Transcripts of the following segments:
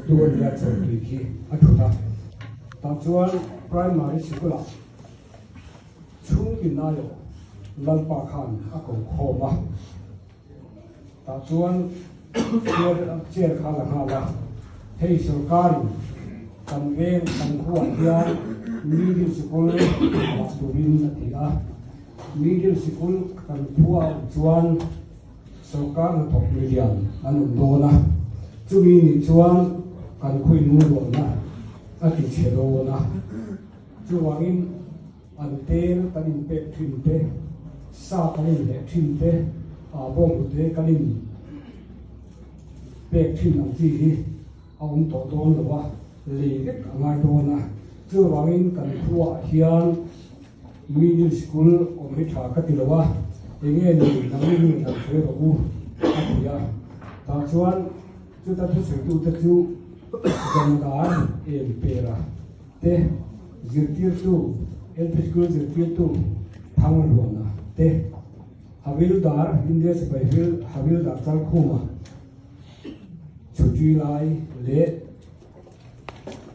thawktu a nia chawlhtui khi a thut a. Tah chuan Primary Sikul-ah chhungtin aiawh Lalpa khan a ko khawm a. Tah chuan chair chair kha la nghal a, hei sorkarin kan veng kan khuaah hian middle sikul dah turin a ti a, middle sikul kan khua a awm chuan sorkar hnathawk milian an awm dawn a, chumi nih chuan kan khawi nungrualna a ti chhe dawn a, chuvangin. An tel kan inpek thin te, sa kan inhleh thin te, aa bawnghnute kan in pek thin ang chi hi a awm tawh dawn lo a, lei vek a ngai dawn a. Chuvangin kan khuaah hian middle school awm hi tha ka ti lo a, enge ni nangni mi dan sawi rawh u a ti a. Tah chuan chuta thusawitu te chu Zamdar Empera te zirtirtu LP School zirtirtu Thangluana te Havildar India sipai Havildar Chalkhuma chhuti lai leh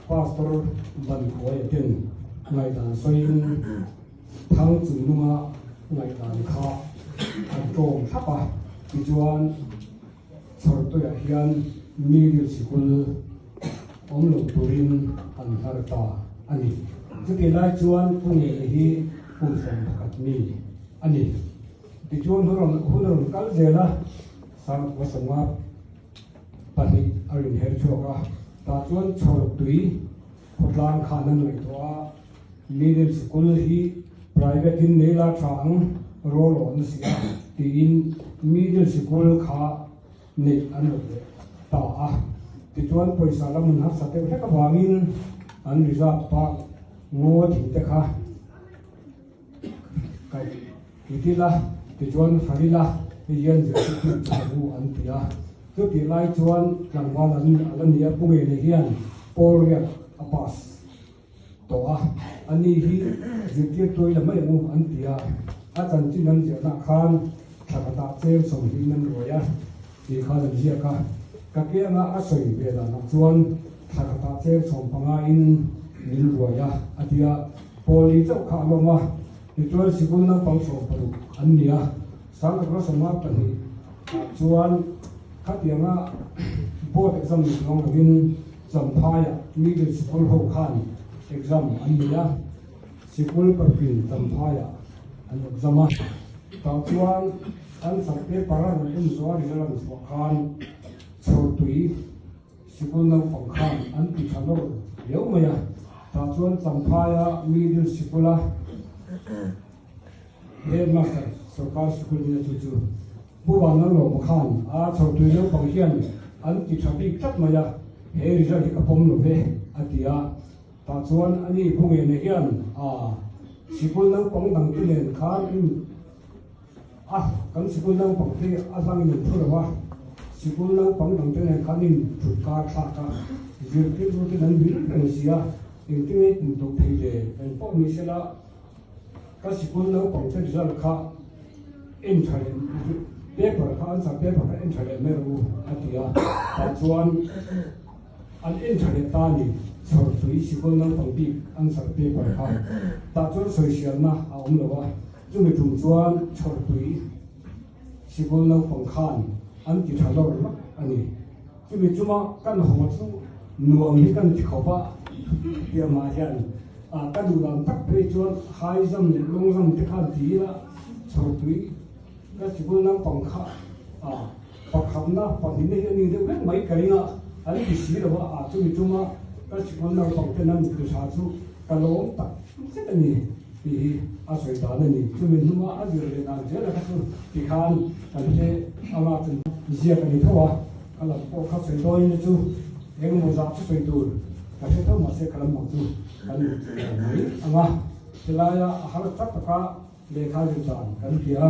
Pastor Bankhuaia ten ngaihdan sawiin Thang chungnunga ngaihdan kha an tlawm thlap a, tichuan Chhawrtuiah hian middle sikul awm lo turin an hlar ta a ni. Chutih lai chuan Pu Ngele hi kum 11 mi a ni. Tichuan hun a rawn kal zel a, Sangkua Sawmnga pahnih a rawn her chhuak a, tah chuan Chhawrtui khawtlang khan an ngaihtuah a, Middle sikul hi private in nei la tha ang rawl awh na si a tiin middle sikul kha neih an rawn leh ta a. Tichuan pawisa lam an harsa deuh hlek avangin an reserve park ngaw thing te kha kaih kit ila tichuan far ila hei hian zirtirtu chu ka hmu an ti a. Chutih lai chuan tlangval an ala ni a, Pu Ngele hian pawl riak a pass. tawh a, ani hi zirtirtu ila mai ang u an ti a, a chanchin an ziahna khan thla khatah cheng 20 an ruai a tih khan an ziak a, ka kianga a sawi ve danah chuan thla khatah cheng 15 in min ruai a a ti a, Pawlli chauh kha a lawm a, tichuan sikul naupang 60 an ni a, 1952 ah chuan khatianga board exam ni chuang lovin Champhaiah middle sikul ho khan exam an nei a, sikul parkin Champhaiah an exam a, tah chuan an sak paper a rawn en zawh a result an chhuah khan Chhawrtui sikul naupang khan an ti tha lawr riau mai a, tah chuan Champhaia middle sikula headmaster sorkar sikul nia chu chu Pu Vanlalawma khan a chhawrtui naupang hian an ti tha bik tlat mai a, he result hi ka pawm lo ve a ti a. Tah chuan ani Pu Ngene hian a sikul naupang dang te nen khan in a kan sikul naupang te a hlangin an thu lo a, sikul naupang dang te nen khan in thut kar thlak a, zirtirtu ten an vil reng si a, engtin nge kum tawh thei le engpawh ni sela Ka sikul naupang te result kha en tha leh paper kha answer paper kha en tha leh mai rawh u a ti a, tah chuan an en tha leh ta a ni, chhawrtui sikul naupang bik answer paper kha tah chuan sawiselna a awm lo a, chumi tum chuan chhawrtui sikul naupang khan an ti tha lawr lawk a ni. Chumi chuma kan haw chu nuam hi kan ti khawp a, tiamah hian ka duh dan tak phei chuan high jump leh long jump te khan ti ila chhawrtui ka sikul naupang kha pakhatna pahnihna hi a ni deuh vek mai ka ring a, an ti si lo a, chumi chuma ka sikul naupang ten an ti tha chu ka lawm tak zet a ni tih hi a sawi dan a ni. Chumi hnuma a zir leh dan zel a kha chu tikhan kan hre anga chu ziak a ni tho a. Ka lam pawh kha sawi dawn in chu engemaw zah chu sawi tur ka hre tho mahse ka lam bang chu kan lo mai ang a, helaia a har tak taka lehkha zir dan kan ti a,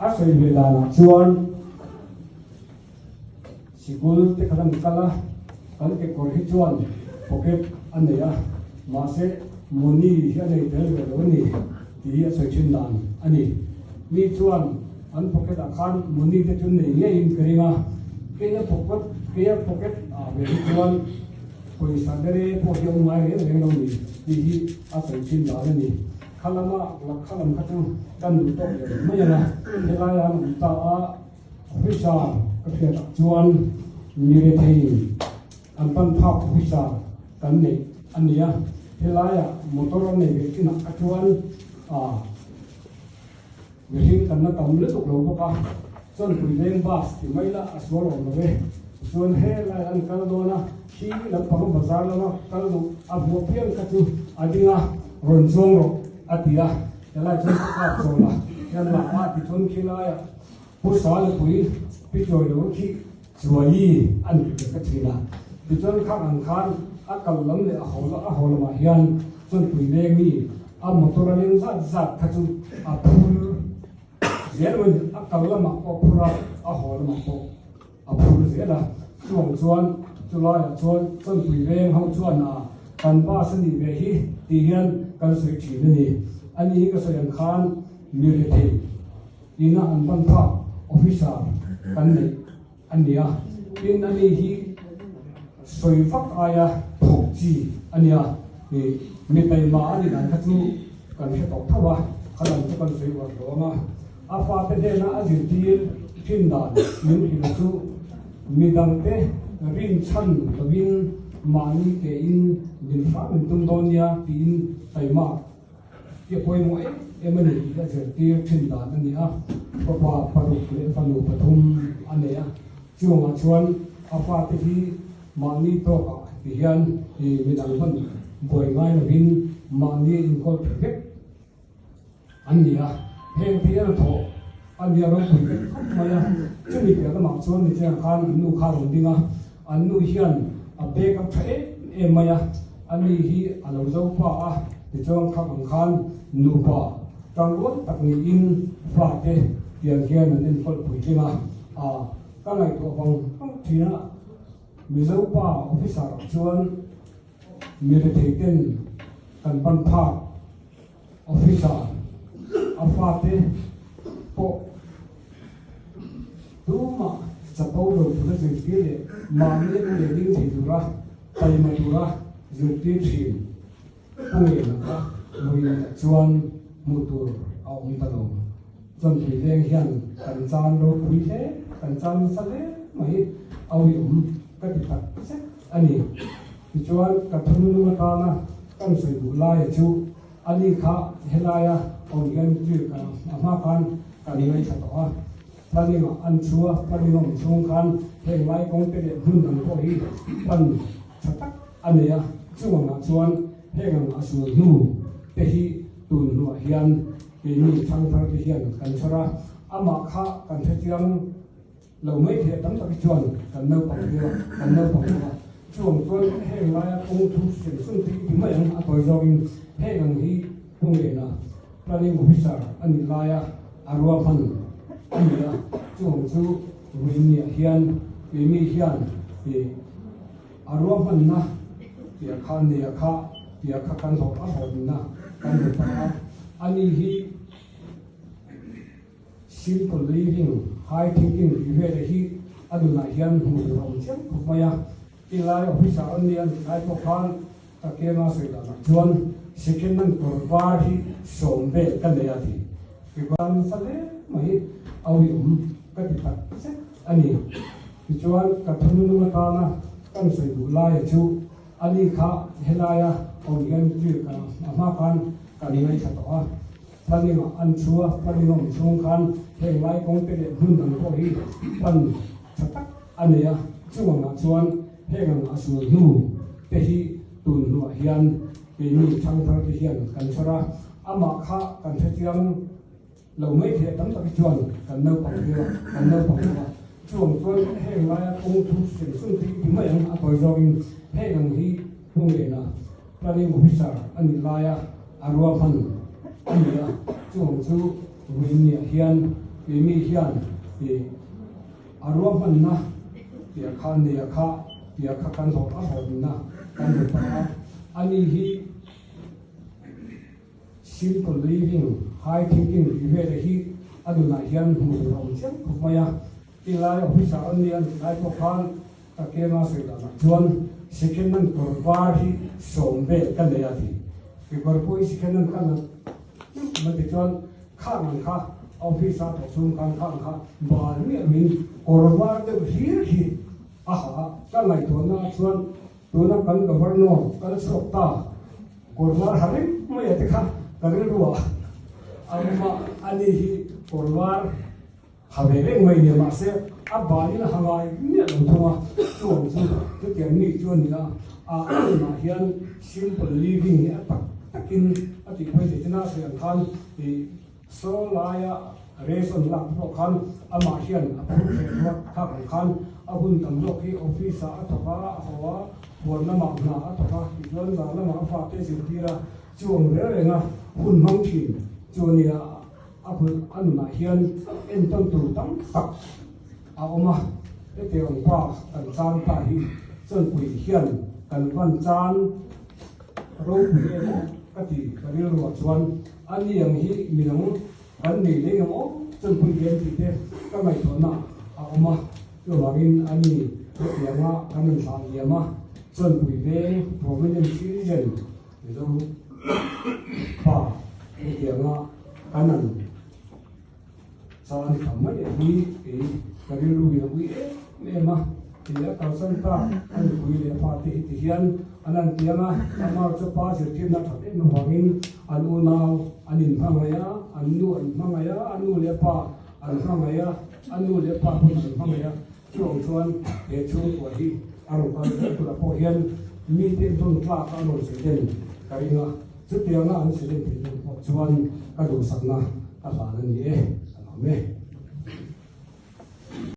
a sawi ve danah chuan sikul te kha lan kal a, kan kekawr hi chuan pocket a nei a, mahse money hi a nei tel ve lo a ni tih hi a sawi thin dan a ni. Mi chuan An pocket ah khan money te chu nei ngeiin ka ring a, keia pocket keia pocket ah ve hi chuan Pawisa dere pawh hi a awm ngai reng reng lo ni tih hi a sawi thin dan a ni. Kha lama lakha lam kha chu kan duh tawk leh mai ang a, helai an awm ta a, officer ka hriat ah chuan mi rethei an pan phak officer kan neih a ni a, helaiah motor a nei ve chinah kha chuan ah Mihring kan la tam lutuk lo bawk a, Chawnpui veng bus ti mai lah a sual awm lo e. Tichuan helai an kal dawn a, khi lampang bazar lama kal duh a hmuh piang kha chu a ding a, rawn chuang rawh a ti a, helai chuan ka kap chawl a, hian lah a tichuan khi laiah Pu Salipui pi chawi lo khi Chuaii an ti ve ka thin a. Tichuan khang ang khan a kal lam leh a haw a haw lamah hian Chawnpui veng mi a motor a leng zat zat kha chu a phur zel mai a kal lamah pawh a phur a, a haw lamah pawh a phur zel a. Chuvang chuan chulaiah chuan Chawnpui veng ho chuan a kan bus a nih ve hi tih hian kan sawi thin a ni. Ani hi ka sawi ang khan mi rethei. Ina an ban phak officer kan neih a ni a, tin ani hi sawi vak aia thawk chi a nia, ih mi taima a nih dan kha chu kan hre tawh tho a, kha lam chu kan sawi uar hlawm a, a fate hnena a zirtir thin dan min hrilh chu midangte rinchhan lovin mahni kein min hram in tum dawn nia tiin taima Hi a pawimawh em em a ni tih a zirtir thin dan a ni a, fapa paruk leh fanu pathum a nei a, chungah chuan a fate hi mahni tawkah ti hian midang hman buai ngai lovin mahni a inkawl thei vek an ni a, heng te hian a thawh a nia ropui vek khawp mai a, chumi piah lamah chuan nichengah khan an nu kha a rawn ding a, an nu hian a backup tha em em mai a. Ani hi a lo zo pa a, tichuan khak ang khan nupa tangrual tak niin fate tiang hian an enkawl puitling a, a ka ngaihtuah vang vang thin a, Mizo pa officer ah chuan mi rethei ten kan ban phak officer a fate pawh tumah chapo lo tura zirtir leh mahni a ke ding thei tura Taima tura zirtir thin pu ngei laka vawiin ah chuan hmuh tur a awm ta lo. Chawnpui veng hian kan chan ropui hle, kan chan nasa hle mai a uiawm ka ti tak zet a ni. Tichuan ka thununung atana kan sawi duh laia chu ani kha helaia awm hian tir ka a hma khan kan ngaithla tawh a. Planning ah an chu a, planning a awm chhung khan heng lai kawng te leh hmun dang pawh hi plan tha tak a nei a, chung angah chuan heng ang a sul hnu te hi tun hnuah hian keini thangthar te hian kan chhar a, amah kha kan hrechiang lo mai thei a, tam tak hi chuan kan naupang deuh a, kan naupang deuh a, chuang chuan heng laia kawng thu sem sum te hi ti mai ang a tawi zawkin heng ang hi kawng lehna Planning Officer a nih laia a ruahman a ni a, chuang chu Ruihniah hian keimi hian ih a ruahmanna tia kha nia kha tia kha kan hlawh a hlawhna kan hmu ta a, ani hi simple living, high thinking tih vela hi a nunah hian hmuh tur a awm chiang khawp mai a, tilai officer an nia nih lai pawh khan Ka kema sawi danah chuan second hand kawr var hi sawm vel ka nei a ti. Kekawr nasa hle mai a uiawm ka ti tak zet a ni. Tichuan ka thununung atana kan sawi duh laia chu ani kha helaia awm hian tir ka a hma khan kan ngaithla tawh a. Planning ah an chu a, planning a awm chhung khan heng lai kawng te leh hmun dang pawh hi plan tha tak a nei a. Chung angah chuan heng ang a sul hnu te hi tun hnuah hian keini thangthar te hian kan chhar a, amah kha kan hrechiang lo mai thei a, tam tak hi chuan kan naupang deuh a, kan naupang deuh a. Chuang chuan heng laia kawng thu sem sum te hi ti mai ang a tawi zawkin heng ang hi pu ngena Planning Officer a nih laia a ruahman a ni a, chuang chu Ruihniah hian keimi hian ih a ruahmanna tia kha nia kha tia kha kan hlawh a hlawhna kan hmu ta a, ani hi simple living, high thinking tih vela hi a nunah hian hmuh tur a awm chiang khawp mai a. Tilai officer an nia nih lai pawh khan ka kema sawi danah chuan. Second hand kawr var hi sawm vel ka nei a ti. Kekawr pawh hi second hand ka nalh deuh mai tichuan khang ang kha office a thawk chhung khan khang kha bal miah loin kawr var deuh hlir hi a ha a. Ka ngaihtuahna ah chuan tuna kan governor kal chhuak ta kawr var ha reng mai a te kha ka rilru ah a awm a, ani hi kawr var Ha ve reng mai nia mahse a banin a ha ngai miah lo thung a, chuang chu chutiang mi chu a ni a, a tunah hian simple living hi a tak takin a tih phei thei china sawi ang khan ih saw laia ration lak te pawh khan amah hian a phur hreh ruat thlak ang khan a hun tam zawk hi office ah a thawk a, a haw a, huan lamah hna a thawk a, tichuan zan lamah a fate zirtir a, chuang reng reng a hun hmang thin chu a nia. A hmun a nunah hian entawn tur tam tak a awm a, hetiang pa kan chan ta hi Chawnpui hian kan van chan ropui em aw ka ti ka rilruah chuan a ni ang hi midang kan nei leng ang aw Chawnpui hian tih te ka ngaihtuahna a awm a, chuvangin a ni hetianga kan rawn thlah liam a Chawnpui veng prominent citizen Mizo pa hetianga kan an chan tha mai a hi kei ka rilru in a ui em em a, kei a kalsan tak a nupui leh a fate hi ti hian an an tiang a, amah chu pa zirtirna that em avangin an unau an inhmangaih a, an nu an hmangaih a, a nu leh a pa an hmangaih a, a nu leh a pa pawn an hmangaih a. Chuvang chuan he chhungkua hi a rawn kal zel turah pawh hian mite intawn tlak a rawn selen ka ring a, chutianga an selen theih dawn pawh chuan ka duhsakna ka hlan a ni e, ka lawm e.